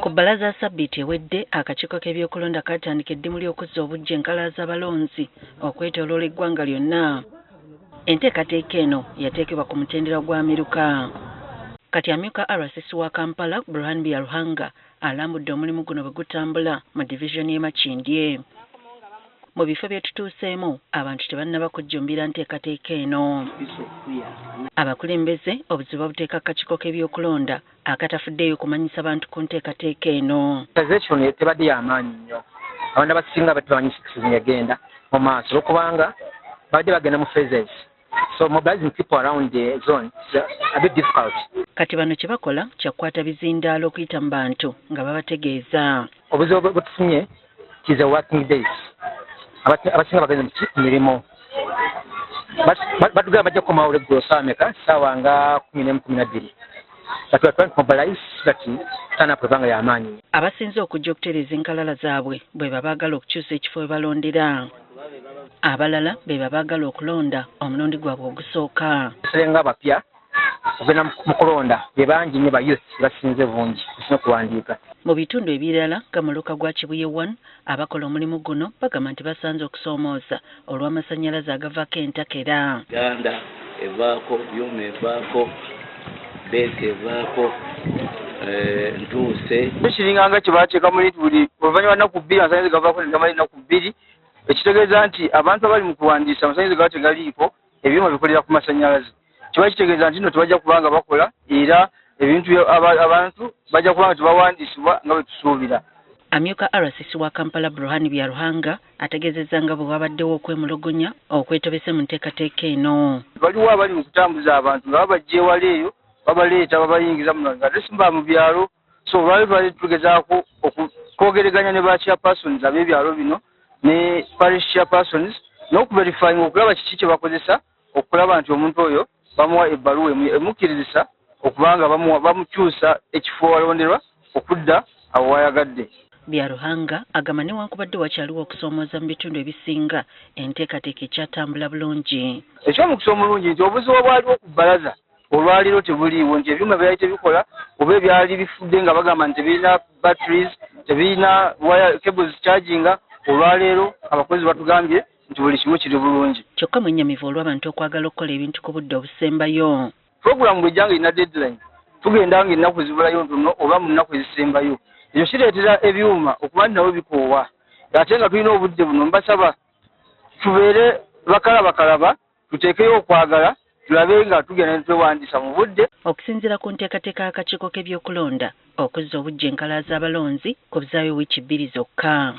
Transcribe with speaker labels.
Speaker 1: Ku bbalaza sabbiiti ewedde, akakiiko k'ebyokulonda kaatandika eddimu ly'okuzza obuggya enkalala z'abalonzi okwetooloola eggwanga lyonna. Enteekateeka eno yateekebwa ku mutendera gwa miruka. Kati amyuka RCC wa Kampala, Bruhan Byaruhanga, alambudde omulimu guno bwe gutambula mu divizoni y'e Makindye. Mu bifo bye tutuuseemu, abantu tebannaba kujjumbira nteekateeka eno. Abakulembeze obuzibu babuteeka ku kakiiko k'ebyokulonda akatafuddeeyo kumanyisa bantu ku nteekateeka eno.
Speaker 2: Mobilization tebadde y'amaanyi nnyo. Abantu abasinga badde bamanyi egenda mu maaso olwokubanga babadde bagenda mu phases, so mobilizing people around the zone is a bit difficult.
Speaker 1: Kati bano kye bakola kyakukwata bizindaalo okuyita mu bantu nga babategeeza.
Speaker 2: Obuzibu bwe tufunye is a working days. Abasinga bagenze mu mirimu. Batugamba bajja kukomawo olweggulo saawa meka? Saawa nga 11, 12, but we are trying to mobilize so that turn up ebanga y'amaanyi.
Speaker 1: Abasinze okujja okutereeza enkalala zaabwe bwe babaagala okukyusa ekifo we balondera. Abalala be babaagala okulonda omulundi gwabwe ogusooka.
Speaker 2: Nga abapya okugenda mu kulonda be bangi nnyo, ba youth basinze bungi, basinze okuwandiika.
Speaker 1: Mu bitundu ebirala nga muluka gwa Kibuye 1, abakola omulimu guno bagamba nti basanze okusoomooza olw'amasannyalaze agavaako entakera.
Speaker 3: Ganda evaako, byuma evaako, beeka evaako, ntuuse.
Speaker 4: Kiringanga kye bateeka muli nti buli oluvannyuma lwa nnaku 2 amasannyalaze gavaako ne gamala ennaku 2, ekitegeeza nti abantu abali mu kuwandiisa amasannyalaze gaba tegaliiko. Ebyuma bikolera ku masannyalaze, kiba kitegeeza nti nno tebajja kubanga bakola era ebintu abantu bajja kubanga tebawandiisibwa nga bwe tusuubira.
Speaker 1: Amyuka RCC wa Kampala, Bruhan Byaruhanga, ategeezezza nga bwe wabaddewo okwemulugunya okwetobese mu nteekateeka eno.
Speaker 4: Waliwo abali mu kutambuza abantu nga babajja ewala eyo, babaleeta, babayingiza muno nga tesimba mu byalo. So olwali twali tugezaako okwogereganya ne ba chairpersons ab'ebyalo bino ne parish chairpersons n'okuverifying, okulaba kiki kye bakozesa okulaba nti omuntu oyo bamuwa ebbaluwa emukkirizisa okubanga bamukyusa ekifo walonderwa okudda awo wayagadde.
Speaker 1: Byaruhanga agamba newankubadde wakyaliwo okusoomooza mu bitundu ebisinga, enteekateeka ekyatambula bulungi.
Speaker 4: Ekyomukisa omulungi nti obuzibu obwaliwo ku bbalaza olwaliro tebuliiwo, nti ebyuma byali tebikola oba ebyali bifudde nga bagamba nti tebirina batteries, tebirina wire cables charginga, olwaleero abakozi batugambye nti buli kimu kiri bulungi.
Speaker 1: Kyokka mwennyamivu olw'abantu okwagala okukola ebintu ku budde obusembayo.
Speaker 4: Puroguramu bwejja nga erina deadline, tugenda nga ennaku zibulayo ntono oba mu nnaku ezisembayo, ekyo kireetera ebyuma okuba nti nabo bikoowa, ate nga tulina obudde buno. Mbasaba tubeere bakalabakalaba, tuteekeyo okwagala, tulabe nga tugenda ne twewandiisa mu budde.
Speaker 1: Okusinziira ku nteekateeka y'akakiiko k'ebyokulonda, okuzza obuggya enkalala z'abalonzi kubuzaayo wiiki 2 zokka.